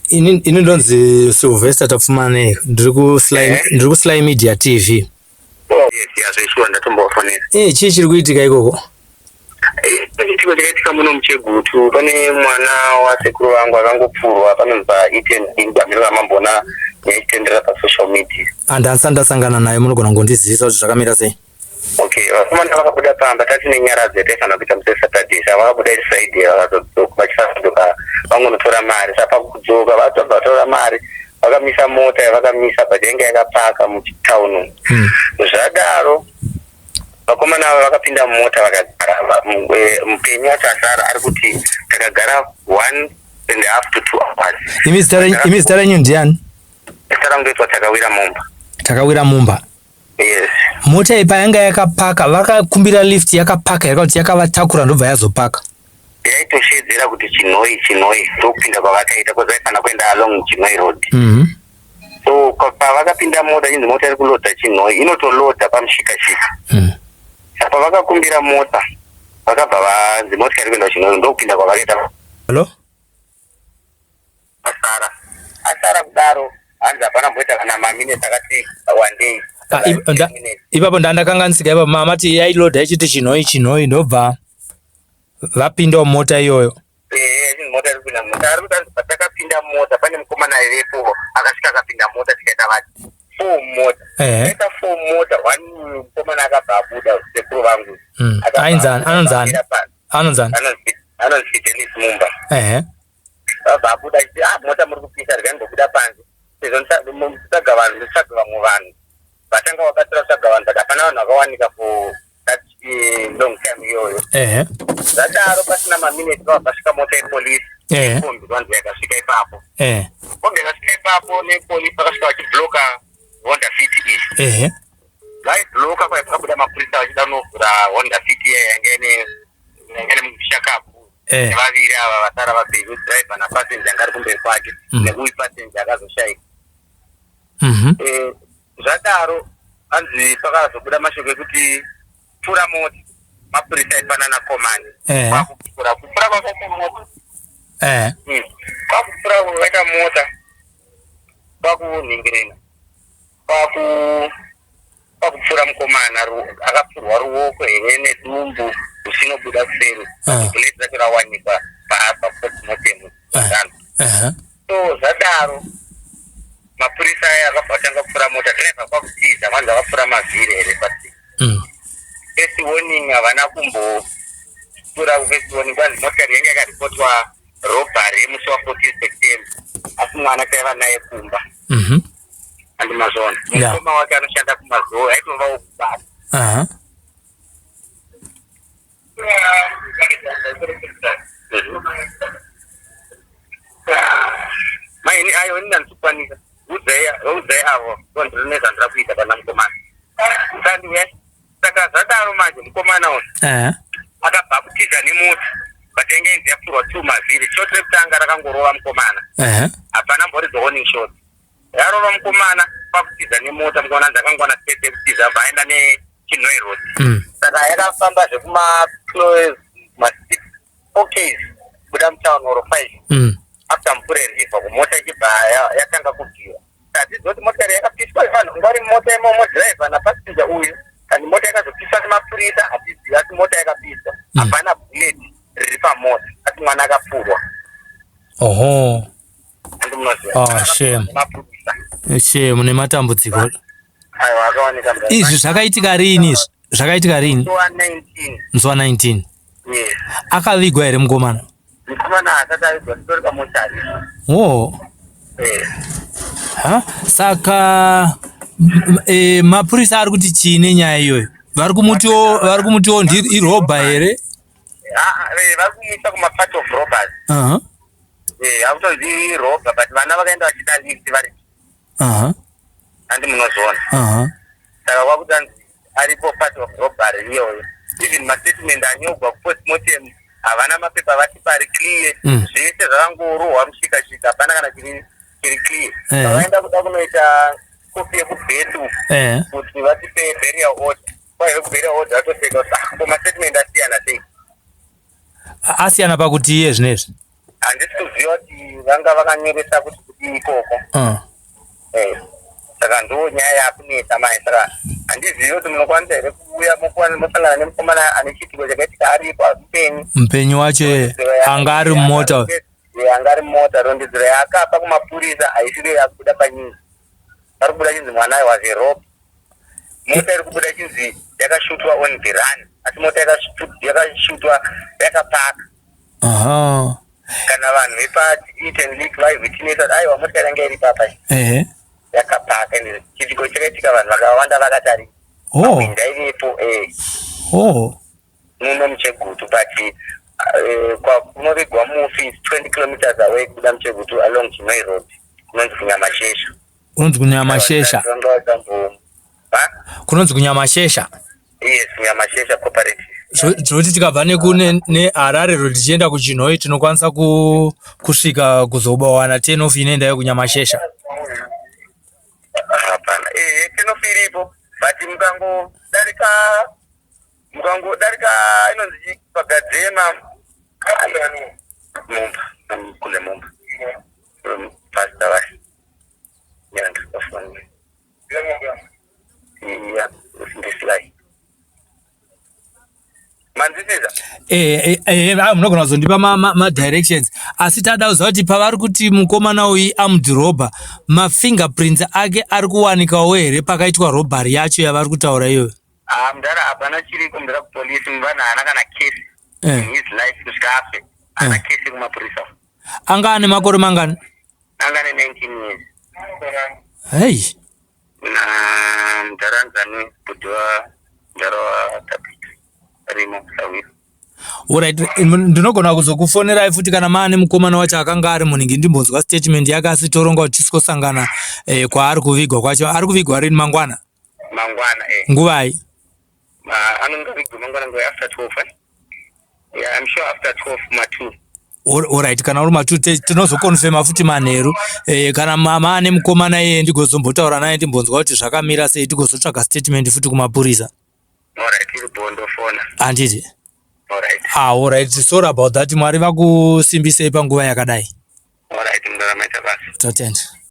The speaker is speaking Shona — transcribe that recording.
Ini ndonzi Sylvester Tapfumanei, ndiri kuSly Eh. ndiri kuSly Media TV. Oh, yes, yeah, zveshuwa ndatombovafonera. Eh, chii chiri kuitika ikoko? Chitiko chakaitika muno muChegutu, pane mwana wasekuru vangu akangopfurwa panonzi paEten Bamiro ramamboona nechitendera pasocial media. Handasati ndasangana naye, munogona kungondizivisa kuti zvakamira sei? Okay, vakomana vakabuda pamba tati nenyaradzo yataifanira kuita musi weSaturday, saka vakabuda iri Friday vakazodzoka vachifanira kudzoka vangonotora mari. Saka pakudzoka vabva vatora mari vakamisa mota yavakamisa but yainge yakapaka muchitown umu. Zvadaro vakomana ava vakapinda mumota vakagara, mupenyu wacho asara ari kuti takagara 1.5 to 2 hours. Imi zita renyu ndiani? Zita rangu ndoitwa Takawira Mumba. Takawira Mumba. Yes. Mota iyi payanga yakapaka, vakakumbira lift yakapaka here kuti yakavatakura ndobva yazopaka? Yaitoshedzera kuti Chinhoyi, Chinhoyi, ndokupinda kwavakaita because vaifanira kuenda along Chinhoyi Road. So pavakapinda mota, inzi mota iri kulodha Chinhoyi, inotolodha pamushikashika. Saka pavakakumbira mota vakabva vanzi mota iri kuenda kuChinhoyi, ndokupinda kwavakaita. Hello? Asara asara kudaro, hanzi hapana mboita kana maminutes akati wandei. Ah, ipapo ndandakanganisika ipapo. Mamati yailodha ichiti Chinhoyi, Chinhoyi, ndobva vapindawo mota iyoyo. Ehe, mota iri kupinda mota ari kuti hanzi patakapinda mota pane mukomana aivepo akasvika akapinda mota, tikaita vati four mota. Taita four mota, one mukomana akabva abuda, sekuru vangu. Akabva Ainzani? abuda Anonzani? akamira panze. Anonzani? Anonzi Fidelis Mumba. Vabva abuda achiti, "Ah, mota muri kupisa, regai ndimbobuda panze sezvo nditsvaga vanhu, nditsvaga vamwe vanhu." Vatanga vabatsira kutsvaga vanhu, but hapana vanhu vakawanika for that long time iyoyo. Zvadaro pasina maminutes vabva pasvika mota yepolisi. Kombi kwanzi yakasvika ipapo. Kombi yakasvika ipapo nepolisi vakasvika vachibloka Honda Fit iyi. Vaibloka kwai pakabuda mapurisa vachida kunovhura Honda Fit iya yanga ine mushakapu nevaviri ava vasara vapenyu, driver napassenger anga ari kumberi kwake, nekuyu passenger akazoshaika. Zvadaro hanzi pakazobuda mashoko ekuti pfura mota, mapurisa aipanana command. Kwakupfura, kupfura kwakaita mota, kwakupfura kwakaita mota, kwakunhingirina, kwakupfura mukomana, akapfurwa ruoko here nedumbu rusinobuda kuseri. Bullet racho rawanikwa papostmortem. So zvadaro mapurisa aya akabva atanga kupfura mota, driver kwakutiza, vanzi vakapfura mavhiri here pasi. First warning havana kumbopfura. First warning kwanzi motikari yange yakaripotwa robbery yemusi wa14 September, asi mwana taiva naye kumba. Andi mazvona? Mukoma wake anoshanda kuMazoe, aitovawo kubasa. Maini ayo ini ndandikukwanisa, udzai, udzai avo ndiri nezvandira kuita pana mukomana usandiuya. Saka zvadaro manje mukomana uyu akabva kutiza nemota, but yange inzi yapfurwa two mavhiri. Shot rekutanga rakangorova mukomana. Hapana mboridzo warning shot, yarova mukomana kwakutiza nemota. Mukomana anzi akangwana step yekutiza, abva aenda neChinhoyi Road. Saka yakafamba zvekuma 4 Ks kubuda mutown or 5 after Mupure River, kumota ichibva yatanga kubvira. Hatiziva kuti motikari yakapiswa, vanhu vanga vari mumota imomo, driver napassenger uyu, kandi mota yakazopiswa nemapurisa, hatizivi, asi mota yakapiswa. Hapana bullet riri pamota, asi mwana akapfurwa. Oho. Andi munoziva? Ah, shame. Mapurisa. Shame, nematambudziko. Aiwa, akawanika. Izvi zvakaitika rini? Izvi zvakaitika rini? Musi wa19. Musi wa19? Yes. Akavigwa here mukomana? Mukomana asati avigwa, titori pamochari. Oh. Eh. Ha, saka mapurisa ari kuti chii nenyaya iyoyo? Vari kumutiwo irobber here? Ah, vari kumuisa kumapart of robbers. Akutonzi robber, but vana vakaenda vachida lift vari. Handi munozviona? Saka kwakutanzi aripo part of robbery iyoyo. Even mastatement anyorwa kupostmortem havana mapepa vatipa ari clear. Zvese zvakangorohwa mushikashika, hapana kana chiri clear. Vakaenda kuda kunoita kopi yekubhetu kuti vatipe burial order, kwaive kuburial order vatoseka kuti, "Ah, ko mastatement asiyana sei?" Asiyana pakuti iye zvinezvi Handisi kuziva kuti vanga vakanyoresa kuti kudii ikoko. Eh, saka ndo nyaya yakunetsa manje. Saka handizivi kuti munokwanisa here kuuya mosangana nemukomana ane chiitiko chakaitika aripo mupenyu. Mupenyu wacho anga ari mumota. Anga ari mumota. Rondedzero yaakapa kumapurisa haisiriyo yakubuda panews. Pari kubuda chinzi mwana was a rob. Mota iri kubuda chinzi yakashutwa on the run, asi mota yakashutwa yakapaka. Aha. Kana vanhu vepaEaton Lake vaiwitnessa, aiwa, mota yanga iri papa yakapaka. Ende chiitiko chakaitika vanhu vakawanda vakatarisa. Ndaivepo muno muChegutu, but kwakunovigwa mufi is 20 kilometers away kubuda muChegutu along Chinhoyi Road, kunonzi kuNyamashesha. Kunonzi kuNyamashesha? Vanga vachambo Kunonzi kuNyamashesha? Yes, Nyamashesha Cooperative. Zvokuti tikabva neHarare Road tichienda kuChinhoyi, tinokwanisa kusvika kuzobawana turn off inoendayo kuNyamashesha? Hapana, turn off iripo, but mukangodarika inonzi pagadzema Mumba, kule Mumba, pastor vai nyanda pafoni ya ndisilai manzwisisa? Munogona kuzondipa madirections, asi tada kuziva kuti pavari kuti mukomana uyu armed robber, mafingerprints ake ari kuwanikawo here pakaitwa robbery yacho yavari kutaura iyoyo? Ah, mudhara, hapana chiriko, mudhara. Kupolisi muvana haana kana case in his life kusvika afe, haana case kumapurisa. Anga ane makore mangani? Anga ane 19 years. Hei. Na mudhara anzani bhudhi wa mudhara waTapita rimo sawiro. Alright, ndinogona kuzokufonerai futi kana maane mukomana wacho akanga ari munhingi, ndimbonzwa statement yake, asi toronga kuti tisikosangana kwaari kuvigwa kwacho. Ari kuvigwa rini? Mangwana? Mangwana. Nguvai? Anonga vigwa mangwana nguva after 12, eh? Yeah, I'm sure after 12, ma2. Alright, kana uri ma2 tinozokonfema futi manheru. Kana maane mukomana iyeye, ndigozombotaura naye, ndimbonzwa kuti zvakamira sei, tigozotsvaga statement futi kumapurisa. Alright, iri bondofona. Handiti? Alright. Ah, alright, sorry about that. Mwari vakusimbisei panguva yakadai. Alright, mndaramaita basi. Totenda.